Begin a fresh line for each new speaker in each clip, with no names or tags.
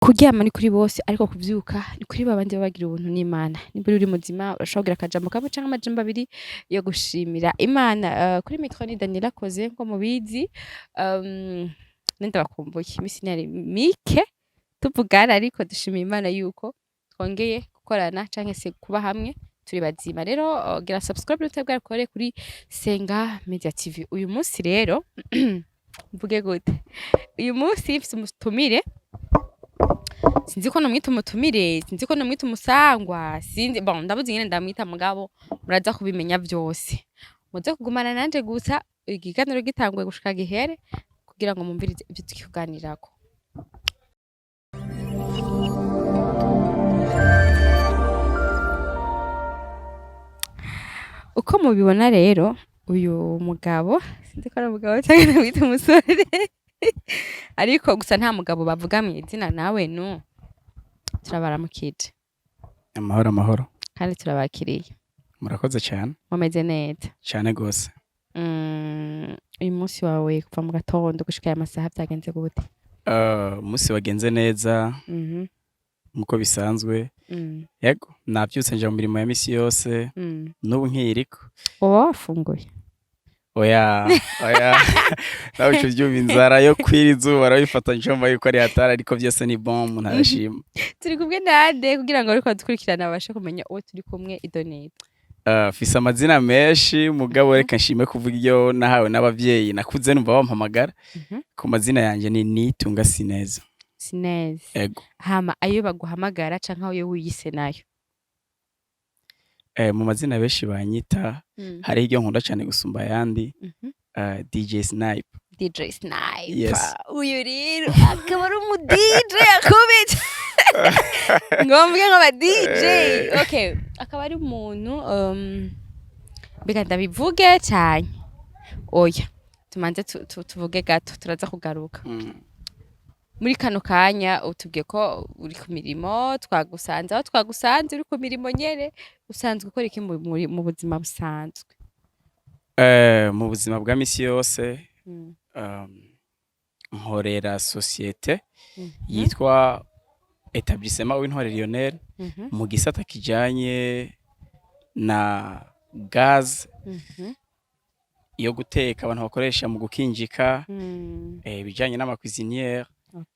Kuryama ni kuri bose, ariko kuvyuka ni kuri babandi baba bagira ubuntu n'Imana. Nimba uri muzima, urashobora kugira akajambo kamwe canke amajambo abiri yo gushimira Imana. Kuri micro ni Daniela Koze, nko mubizi. Ndabakumbuye, imisi ntiyari mike tuvugana, ariko dushimiye Imana yuko twongeye gukorana canke se kuba hamwe turi bazima. Rero gira subscribe utabwakore kuri Senga Media TV. Uyu munsi rero mvuge gute? Uyu munsi mfise umutumire, sinzi ko nomwita umutumire, sinzi ko nomwita umusangwa, sinzi, bon, ndabuze ingene ndamwita, mugabo muraza kubimenya vyose. Muze kugumana nanje gusa ikiganiro gitanguye gushika gihere, kugira ngo mumvirize ivyo tukikuganirako. Uko mubibona rero, uyu mugabo, sinzi ko ari umugabo canke ndamwita umusore, ariko gusa nta mugabo bavuga mw'izina nawe nu turabaramukije.
Amahoro, amahoro.
Kandi turabakiriye.
Murakoze cyane.
Mumeze neza?
Cyane gose.
Uyu munsi wawe kuva mu gatondo gushika aya masaha vyagenze gute?
Umunsi wagenze neza nkuko bisanzwe. Yego, navyutse nja mu mirimo ya misi yose. N'ubu nkiyiriko.
Woba wafunguye?
Oya, oya, nawe uca uvyumva, inzara yo kwira izuba arabifata, ncumva yuko ari hatari, ariko vyose ni bon, umuntu arashima.
Turi kumwe nande, kugira ngo ariko badukurikirana babashe kumenya uwo turi kumwe idonito?
Fise amazina menshi, mugabo reka nshime kuvuga iyo nahawe n'abavyeyi, nakuze numva bampamagara. Ku mazina yanje ni Nitunga Sineza.
Sineza?
Ego.
Hama ayo baguhamagara canke ayo wiyise nayo?
Mu mazina benshi banyita, hariho iryo nkunda cane gusumba ayandi, DJ Snipe.
DJ Snipe?
Yes.
Uyu rero akaba ari umu DJ akubita ngombwa nk'aba DJ. Okay, akaba ari umuntu, mbega ndabivuge cyane? Oya, tumanze tuvuge gato, turaza kugaruka. Muri kano kanya utubwiye ko uri ku mirimo, twagusanze aho twagusanze uri ku mirimo nyene. Usanzwe ukora iki mu buzima busanzwe?
Mu buzima bwa misi yose, nkorera sosiyete yitwa Etablissement Uwintore Lionel, mu gisata kijanye na gaz yo guteka, abantu bakoresha mu gukinjika, ibijanye n'ama cuisinière,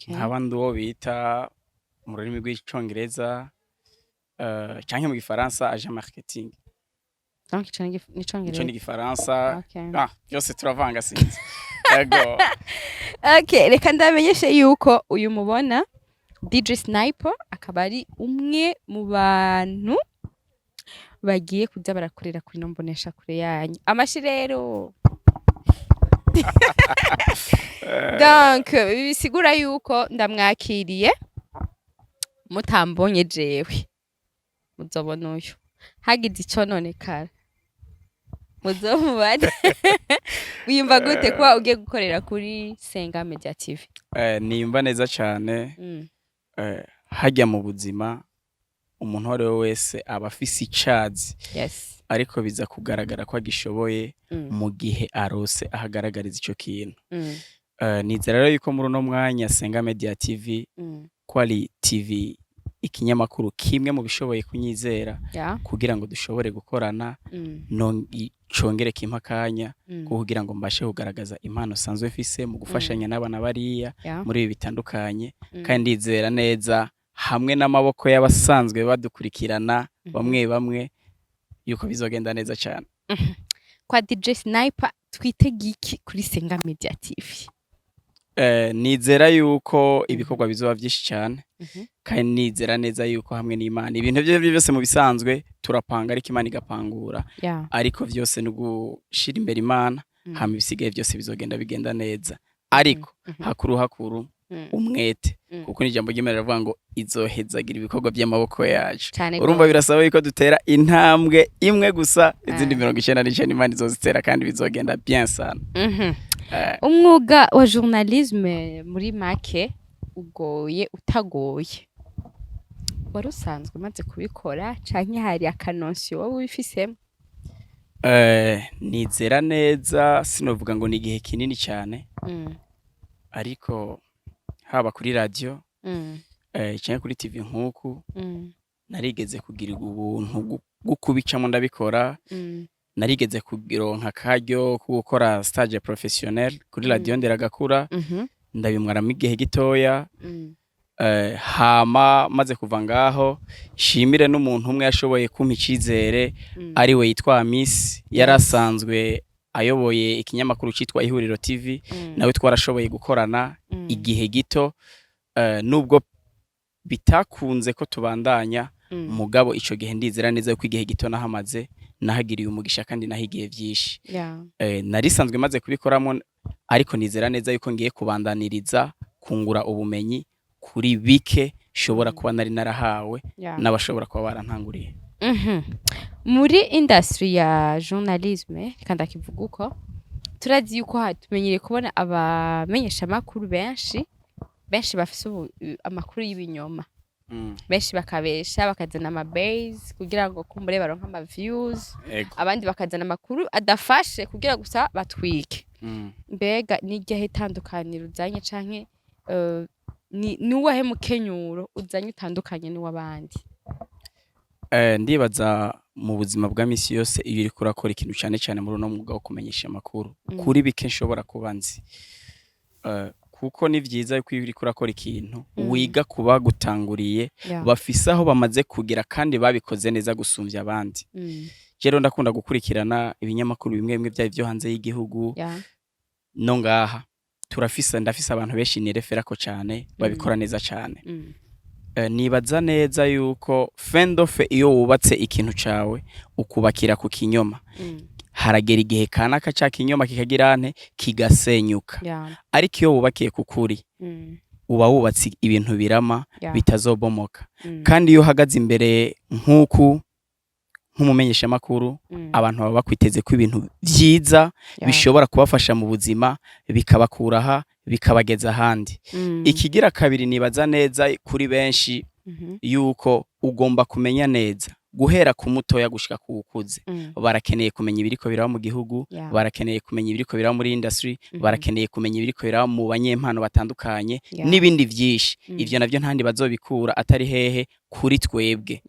nkaba ndi uwo bita mu rurimi rw'icongereza canke mu gifaransa agent marketing.
Donc ico ni
Ico
n'icongereza?
Ni igifaransa. Ah, byose turavanga, sinzi. Yego.
Okay, reka ndamenyeshe yuko uyu mubona DJ Sniper akaba ari umwe mu bantu bagiye kuza barakorera kuri no mbonesha kure yanyu. Amashi rero. Donc bisigura yuko ndamwakiriye, mutambonye jewe muzobona uyu, hagize ico nonekara muzomubane. Wiyumva gute kuba ugiye gukorera kuri Senga Media TV?
Niyumva neza cane. Harya mu buzima umuntu uwo ari we wese aba afise icazi, ariko biza kugaragara ko agishoboye mu gihe arose ahagaragariza ico kintu. Nizera rero yuko muri uno mwanya Senga Media TV, ko ari TV, ikinyamakuru kimwe mu bishoboye kunyizera kugira ngo dushobore gukorana, congere kimpa akanya ko kugira ngo mbashe kugaragaza impano sanzwe mfise mu gufashanya n'abana bariya muri ibi bitandukanye. Kandi ndizera neza, hamwe n'amaboko y'abasanzwe badukurikirana, bamwe bamwe, yuko bizogenda neza cyane.
Kwa DJ Sniper twitege iki kuri Senga Media TV?
Nizera yuko ibikorwa bizoba byinshi cyane, kandi nizera neza yuko hamwe n'Imana ibintu byo byose, mu bisanzwe turapanga ariko Imana igapangura, ariko vyose ni ugushira imbere Imana, hama ibisigaye byose bizogenda bigenda neza, ariko hakuru hakuru umwete, kuko n'ijambo ry'Imana riravuga ngo izohezagira ibikorwa by'amaboko yacu.
Cane
Urumva,
gose.
birasaba yuko dutera intambwe imwe gusa, izindi 99 Imana izozitera, kandi bizogenda bien sana.
Umwuga wa journalisme muri make, ugoye utagoye, wari usanzwe umaze kubikora canke hari akanonsiyo wowe ubifisemo?
Nizera neza, sinovuga ngo ni igihe kinini cyane, ariko haba kuri radio, Canke kuri TV nk'uku. Narigeze kugirirwa ubuntu bwo kubicamo, ndabikora. Narigeze kugironka akaryo ko gukora stage professionnel kuri Radio Nderagakura, ndabimwaramo igihe gitoya. Hama maze kuva ngaho, shimire n'umuntu umwe yashoboye kumpa icizere, ari we yitwa Miss, yari asanzwe ayoboye ikinyamakuru citwa Ihuriro TV. Nawe twarashoboye gukorana igihe gito, nubwo bitakunze ko tubandanya. Mugabo ico gihe ndizera neza ko igihe gito nahamaze nahagiriye umugisha kandi nahigiye vyinshi. Narisanzwe maze kubikoramo, ariko nizera neza yuko ngiye kubandaniriza kungura ubumenyi kuri bike shobora kuba nari narahawe n'abashobora kuba barantanguriye.
Muri industry ya journalisme, reka ndakivuga uko, turazi yuko tumenyereye kubona abamenyesha amakuru benshi benshi bafise amakuru y'ibinyoma, benshi bakabesha, bakazana ama base kugira ngo kumbure baronke ama views, abandi bakazana amakuru adafashe kugira gusa batwike. Mbega n'iryahe itandukaniro uzanye, canke ni uwahe mukenyuro uzanye utandukanye n'uw'abandi?
Ndibaza mu buzima bwa misi yose, iyo uriko urakora ikintu, cane cane muri uno mwuga wo kumenyesha amakuru, kuri bike nshobora kuba nzi, kuko ni vyiza yuko iyo uriko urakora ikintu wiga kuba gutanguriye, bafise aho bamaze kugera kandi babikoze neza gusumvya abandi. Rero ndakunda gukurikirana ibinyamakuru bimwe bimwe, vyaba ivyo hanze y'igihugu no ngaha. Turafise, ndafise abantu benshi nireferako cane babikora neza cane. Nibaza neza yuko fendofe iyo wubatse ikintu cawe ukubakira ku kinyoma, haragera igihe kanaka ca kinyoma kikagira nte, kigasenyuka. Ariko iyo wubakiye ku kuri, uba wubatse ibintu birama, bitazobomoka. Kandi iyo uhagaze imbere nk'uku nk'umumenyeshamakuru, abantu baba bakwiteze ko ibintu vyiza bishobora kubafasha mu buzima, bikabakura aha bikabageza ahandi. Ikigira kabiri, nibaza neza kuri benshi yuko ugomba kumenya neza guhera ku mutoya gushika ku ukuze, barakeneye kumenya ibiriko biraba mu gihugu, barakeneye kumenya ibiriko biraba muri industry, barakeneye kumenya ibiriko biraba mu banyempano batandukanye n'ibindi vyinshi. Ivyo navyo ntandi bazobikura atari hehe? Kuri twebwe.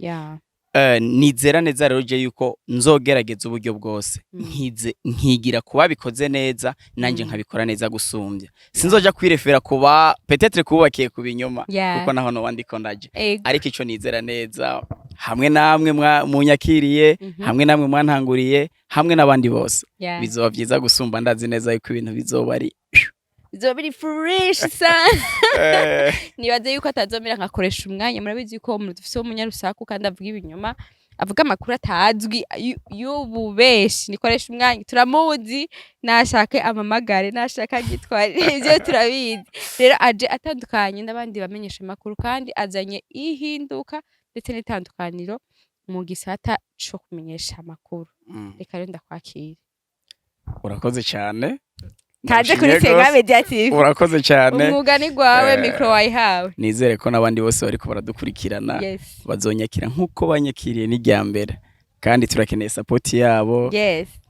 Nizera neza rero je yuko nzogerageza uburyo bwose nkize nkigira kuba bikoze neza, nanje nkabikora neza gusumbya. Sinzoja kwirefera kuba peut-être kubakiye ku binyoma, kuko naho no wandiko ndaje. Ariko ico nizera neza, hamwe namwe munyakiriye, hamwe namwe mwantanguriye, hamwe n'abandi bose, bizoba vyiza gusumba. Ndazi neza yuko ibintu bizoba ari
Bizoba biri fresh sana. Nibaze yuko atazomera nkakoresha umwanya. Murabizi yuko umuntu dufise w'umunyarusaku kandi avuga ibinyoma, avuga amakuru atazwi y'ububeshi, nikoresha umwanya, turamuzi. Nashake amamagare, nashaka agitware, ivyo turabizi. Rero aje atandukanye n'abandi bamenyesha amakuru kandi azanye ihinduka ndetse n'itandukaniro mu gisata co kumenyesha amakuru. Reka rero ndakwakira.
Urakoze cyane.
Kaje kuri
Ndagushimiye
Senga
gose.
Media TV.
Urakoze cyane.
Umwuga ni gwawe, micro wayihawe.
Nizere ko n'abandi bose bariko baradukurikirana bazonyakira nk'uko banyakiriye n'irya mbere, kandi turakeneye support yabo.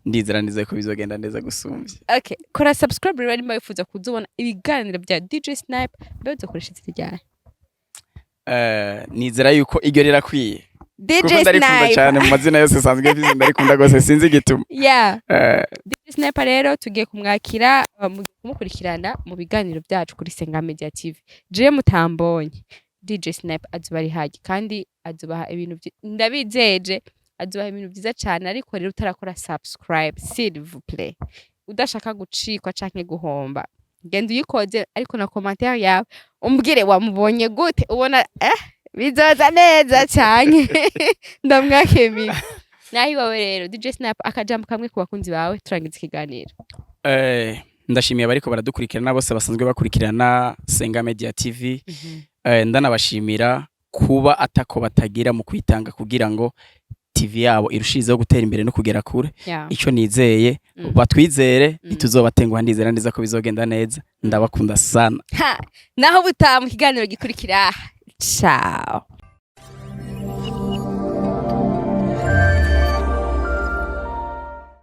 Ndizera neza ko bizogenda neza gusumbya.
Okay, kora subscribe rero nimba wifuza kuzobona ibiganiro bya DJ Snipe. Mbe uzokoresha izina ryawe?
Nizera yuko iryo rirakwiye,
DJ
kuko ndarikunda
Snipe.
cyane. Mu mazina yose sanzwe mfise, ndarikunda gose, sinzi igituma.
DJ Sniper rero tugiye kumwakira, mugiye kumukurikirana mu biganiro byacu kuri Senga Media TV. Je mutambonye, DJ Sniper azoba ari haji kandi azobaha ibintu ndabizeje, azobaha ibintu vyiza cyane. Ariko rero utarakora subscribe, s'il vous plaît, udashaka gucikwa canke guhomba, genda uyikoze. Ariko na commentaire yawe umbwire wamubonye gute, ubona bizoza neza cyane, ndamwakemiye. Naho iwawe rero, DJ Snap, akajambo kamwe ku bakunzi bawe turangiza ikiganiro.
Ndashimiye abariko baradukurikirana bose basanzwe bakurikirana Senga Media TV. Ndanabashimira kuba atako batagira mu kwitanga kugira ngo TV yabo irushirizeho gutera imbere no kugera kure. Ico nizeye, batwizere, ntituzobatenguha. Ndizera neza ko bizogenda neza. Ndabakunda sana.
Ha, naho butaha mu kiganiro gikurikira. Ciao.